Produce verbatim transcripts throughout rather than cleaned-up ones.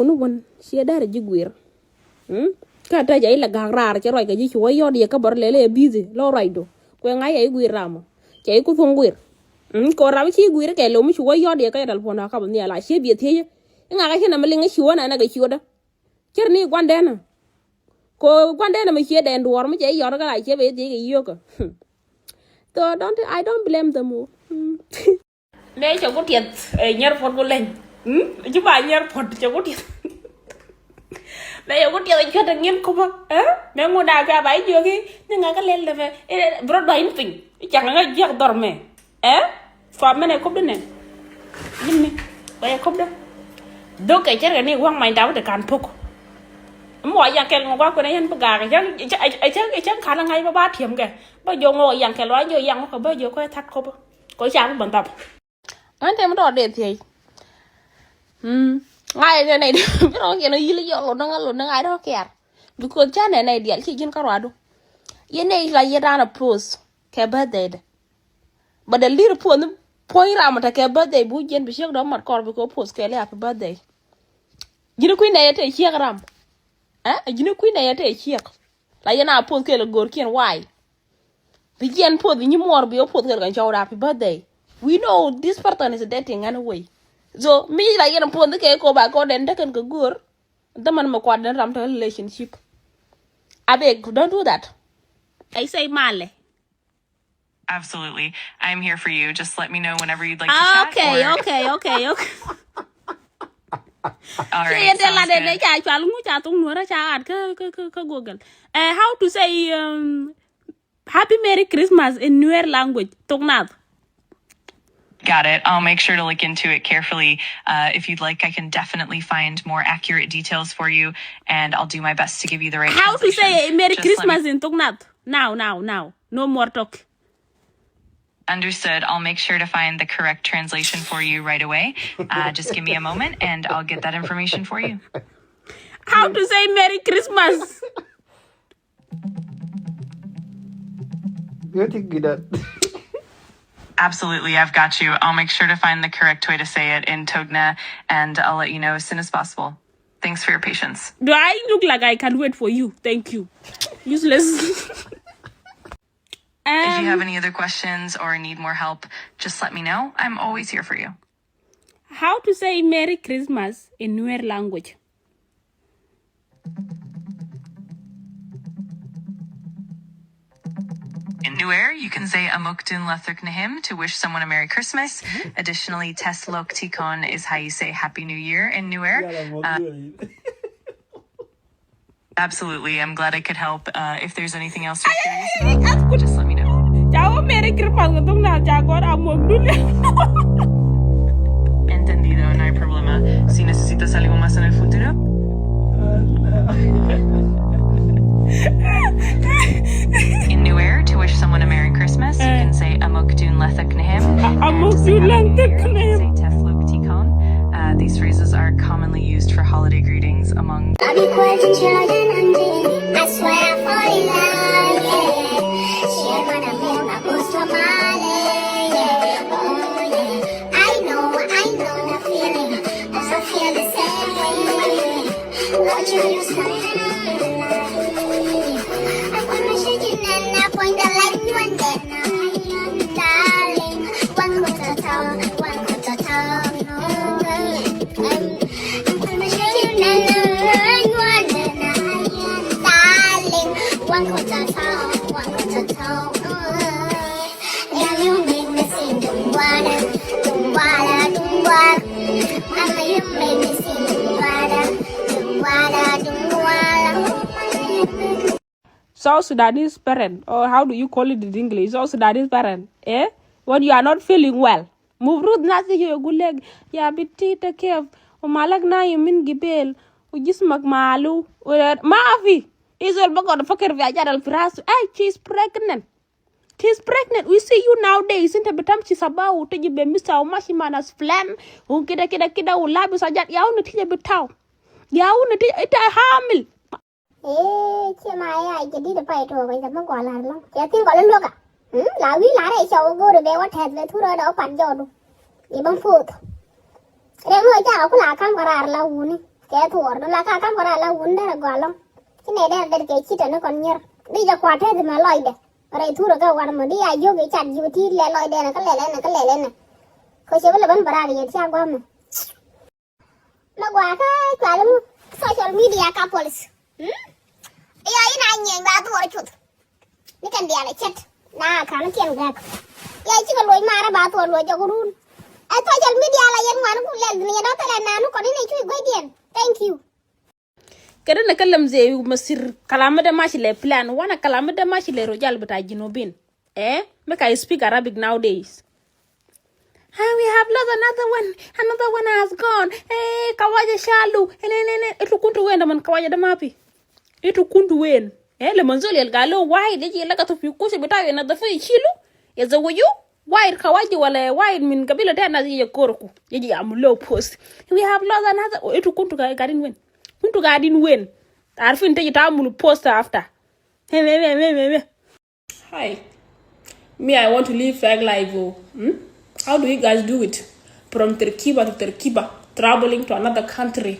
wun wun ciɛ dɛr ji̱ guir. Kä te ca ilɛ ga̱a̱k raar cɛ ruac kɛ ji̱ ci wä yɔt yɛ kä bär lɛl ɛ bithi lɔ ruacdu. Kuɛ ŋa̱c ca i̱ guir ramɔ, ca i̱ ku thuŋ guir. Mm, ko rap ci guir kɛ lo mi ci wä yɔt yɛ kä yɛ telephone a kap ni ala ci bi thiec. Ŋa ka ci na mi liŋ ci wä na na kɛ ci wä da. Cir ni guandɛn. Ko guandɛn mi ci dɛn duɔr mi cɛ yɔt ka la ci bi thiec kɛ yiokä. So don't, I don't blame them all. Mm. Mɛ cɛ ku tiɛth, eh, nyɛr puɔt ku leny. Mm? Ci ba nyɛr puɔt cɛ ku tiɛth. Mɛ cɛ ku tiɛth cuɛt ŋi̱n kupä. Eh? Mɛ ŋun a ka ba i̱ jiök i̱ ni ŋa kä lɛl dɛ mɛ. Eh, bro dɔ̱ in piny. I̱ cak ŋa jiɛk dhɔr mɛ. Eh? Kua mɛn ɛ kop di nɛ. Yim ni. Kua yɛ kop dä. Dhok kɛ cɛr kɛ ni waŋ many dap ti kan pok. Mɛ wa yaŋ kɛl ŋɔ kua kuɛn ɛ yɛn bi gaak. Ɛ cɛ, ɛ cɛ, ɛ cɛ kan ŋa̱c ba ba tiɛm kɛ. Ba jiɔ ŋɔ yaŋ kɛl wa jiɔ yaŋ ŋɔ kɛ ba jiɔ kɔ ɛ that kop. Kɔ ca bi bä dhap. Ɣän tɛm tɔɔt dee thiec. Mm. Ŋa̱c ɛ nɛy di bi rɔ kiɛn ɔ yil yɔl lɔ näŋ a lɔ näŋ a dɔ̱ kiar. Because ca nɛ nɛy dial ci ji̱n kä ruadu. Yɛ nɛy la yɛ dan a post kɛ birthday dɛ. But the little post ni puɔ̱ny ram ɔ tekɛ birthday bu jiɛn bi ciek dɔ̱ mat kɔr bi kɛ post kɛ lɛ happy birthday. Ji̱n kui̱ nɛy ɛ te ciek ram. Ɛ ji̱n kui̱ nɛy ɛ te ciek. La yɛn a post kɛ lɛ go̱r kiɛn why. Bi jiɛn post bi nyi muɔr bi ɔ post kɛ lɛ kɛ cɔw da happy birthday. We know this person is dating anyway. So mi la yɛn post kɛ ko ba kɔ den tekɛn kɛ go̱r. Däman mɛ kuat den ram te relationship. Abeg, don't do that. I say malɛ. Absolutely. I'm here for you. Just let me know whenever you'd like to chat. Okay, or okay, okay, okay. All right, sounds good. Ca cual ŋu ca thok nuɔrä ca at kä, kä, kä, kä Google. Eh, how to say, um, Happy Merry Christmas in Nuer language? Thok Nath. Got it. I'll make sure to look into it carefully. Uh, if you'd like, I can definitely find more accurate details for you, and I'll do my best to give you the right translation. How to say Merry Christmas in Thok Nath? Now, now, now. No more talk. Understood. I'll make sure to find the correct translation for you right away. Uh, just give me a moment and I'll get that information for you. How to say Merry Christmas? Absolutely, I've got you. I'll make sure to find the correct way to say it in Togna, and I'll let you know as soon as possible. Thanks for your patience. Do I look like I can wait for you? Thank you. Useless. If you have any other questions or need more help, just let me know. I'm always here for you. How to say Merry Christmas in Nuer language? In Nuer, you can say Amuk Dun Lathuk Nahim to wish someone a Merry Christmas. Additionally, Tes Lok Tikon is how you say Happy New Year in Nuer. Absolutely. I'm glad I could help. Uh, if there's anything else you're curious about, just let me know. Ca wä Merry Christmas kɛ thok Nath ca gɔr Amuk Dun. Entendido, no hay problema. Si necesitas algo más en el futuro. In Nuer, to wish someone a Merry Christmas, you can say Amuk Dun Lathuk Nahim. Amuk Dun Lathuk Nahim. Say Tes Lok Tikon. Uh, these phrases are commonly used for holiday greetings among South Sudanese parent, or how do you call it in English? South Sudanese parent, eh? When you are not feeling well, mufrud nas yiji yagul lek, ya bitti, ta kef, u malak nayim min gibel, u jismak malu, u, mafi. Izol bagod fakir fi ajat al fi rasu. Hey, she's pregnant. She's pregnant. We see you nowadays. Inta bitam shi sabah u taji be misa u mashi ma nas filan. U kida, kida, kida, u labis ajat. Ya u natija bitau. Ya u natija, ita hamil. Ee, ci ma ya jadid pa ito ko ita ma gwa lar lo. Ci tin ko lo ka. Hmm, la wi la re cha o go re be wa thet be thuro do pan jodu. Iban fut. Re mo ja ko la kam karar la wuni. Ke thuro la ka kam karar la wuni dara gwa lo. Ci ne der der ke ci ta ne kon nyer. Di ja kwa thet ma loide. Rɛy thurɛ kɛ wan mɔ di a jiök i̱ cat ji̱ ti lɛ lɔcdɛn kä lɛl ɛn kä lɛl ɛn. Kɛ cɛ bi lɛ ben bɛ raar yɛ ti a gua̱a̱mɛ. Mɛ gua̱a̱ kä cual i̱ social media couples. I̱ ya in a nyiɛny ba thuɔr cuth. Ni kɛn diaal ɛ cɛt na ka̱n kiɛn gak. Ya cikɛ loc marɛ ba thuɔr loc jɔk run. Ɛ social media la yɛn ŋuan ku lɛl ni yɛn dɔ̱ thɛlɛ nanu kɔn in ɛ cuc guecdiɛn. Thank you. Kɛ dee ni kä lɛm zee masir kalam mi dee mac ilɛ plan wanɛ kalam mi dee mac ilɛ rojal bita jinubin. Eh, make I speak Arabic nowadays. Hey, we have lost another one. Another one has gone. Hey, kawaja shalu. Ene, ene, ene. Itu kuntu wen daman kawaja da mapi. Itu kuntu wen. Eh, le manzol yal galo wahid yaji yalaka tu fi kusha bita wen nadhafu yishilu. Yazawaju. Wahid kawaja wala wahid min kabila tena yaji yakoroku. Yaji yamulu post. We have lost another. Itu kuntu ga- garin wen. Kuntu garin wen. Arfin taji tamulu post after. He, he, he, he, he, he. Hi. Me, I want to live fake life. Oh. Hmm? How do you guys do it? From Turkiba to Turkiba, traveling to another country,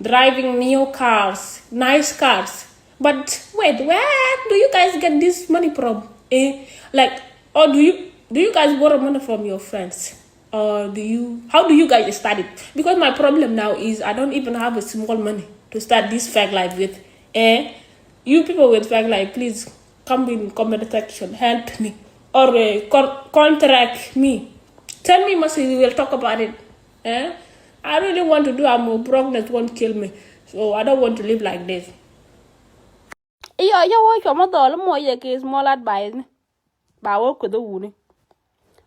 driving new cars, nice cars. But wait, where do you guys get this money from? Eh? Like, or do you do you guys borrow money from your friends? Or do you how do you guys start it? Because my problem now is I don't even have a small money to start this fake life with. Eh? You people with flag light, please come in comment section, help me or uh, con- contract me. Tell me, Mercy, we will talk about it. Eh? I really want to do. I'm a brokenness won't kill me, so I don't want to live like this. Iyo, iyo, wo cua mɔ dhɔl mɔ yɛ ki small advice ni. Ba wä kueth wuni.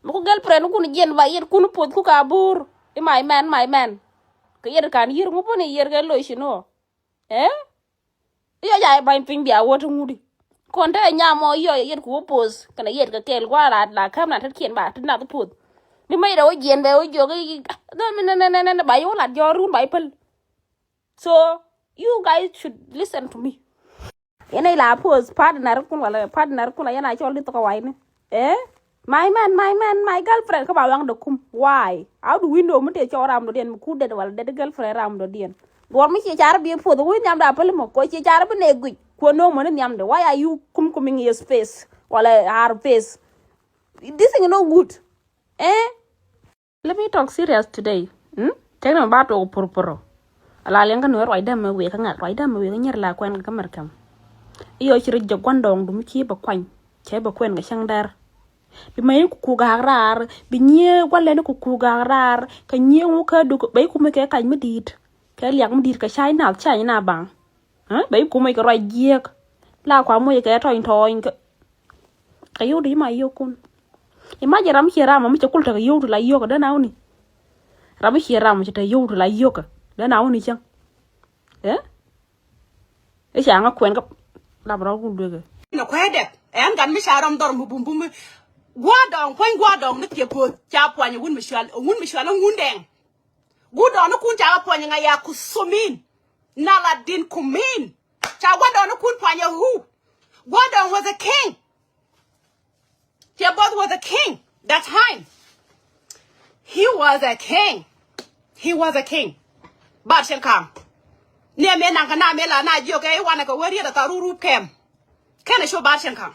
Mi ku girlfriend kun jiɛn ba yet kun puth ku ka bur. I my man, my man. Kɛ yet kan yir ŋu buni yet kɛ loy shinu. Eh? Iyo ja ba̱ny piny bia wä ti ŋudi. Kɔn te nyam ɔ iyo yet ku wä puth. Kɛnɛ yet kɛ kɛl gua̱a̱ la la käm na tet kiɛn ba ti nath puth. Di mec dɛ wä jiɛn bɛ wä jiök. Dhän mi nɛ nɛ nɛ nɛ ba yɛ wä lat jɔɔr run ba yɛ päl. So you guys should listen to me. Yɛn a ila post partner kun wala partner kun a yɛn a cɔl di thok a wayni. Eh? My man, my man, my girlfriend kä ba waŋ dɛ kum. Why? How do we know mi te cɔl ram dɔ diɛn mi ku det wala det girlfriend ram dɔ diɛn? Duɔr mi ci car bi post wi nhiam da pɛl mɔ ko ci car bi ne guic. Kuɔ no mɔ ni nhiam de. Why are you kum kuming his face wala her face? This thing is no good. Eh? Let me talk serious today. Hmm? Tɛkni mɛ ba tuɔk purpuro. Ala liɛŋ kä nuɛ ruacdä mɛ wëë kä ŋa̱k ruacdä mɛ wëë kä nyɛr la kuɛn kä mɛr kɛm. Iɔ ci rɔ jɛ gua̱n dɔɔŋdu mi ci bɛ kuany cɛ bɛ kuɛn kɛ cäŋ dɛr. Bi mɛ iku ku gaak raar bi nyiee gua̱n lɛn iku ku gaak raar kɛ nyiee ŋu kä duk bɛ iku mi kɛ kac mi di̱i̱t kɛ liak mi di̱i̱t kɛ cay nath cay na baŋ. Bɛ iku mi kɛ ruac jiɛk la kua moc kɛ tɔny tɔɔny kɛ. Kɛ yio̱w ti ci ma yio̱w kun. Imagine ram mi ciɛ ram mi cɛ kul tekɛ yio̱w ti la yio̱w kɛ dee na wuni. Ram mi ciɛ ram mi cɛ tekɛ yio̱w ti la yio̱w kɛ dee na wuni cäŋ. Eh? I̱ ca ŋä kuɛn kä lap rɔ kul duekɛ. Nɛ kuɛ dɛp ɛn gat mi ca ram dhɔr mi bum bum. Gua̱a̱ dɔŋ puɔ̱ny gua̱a̱ dɔŋ ni kiɛ puɔth ca puany wun mi cual wun mi cual ŋun dɛŋ. Gua̱a̱ dɔŋ ni kun ca puany ŋa ya ku sumin. Nala din kumin. Ca gua̱a̱ dɔŋ ni kun puany a who? Gua̱a̱ dɔŋ was a king. Tiɛ both was a king that time. He was a king. He was a king. Bar cin kaŋ. Ni a mɛ naŋ ka na mɛ la na jiɔ kɛ iwan kɛ wä riet a tha rurut kɛm. Kɛn a cu bar cin kaŋ.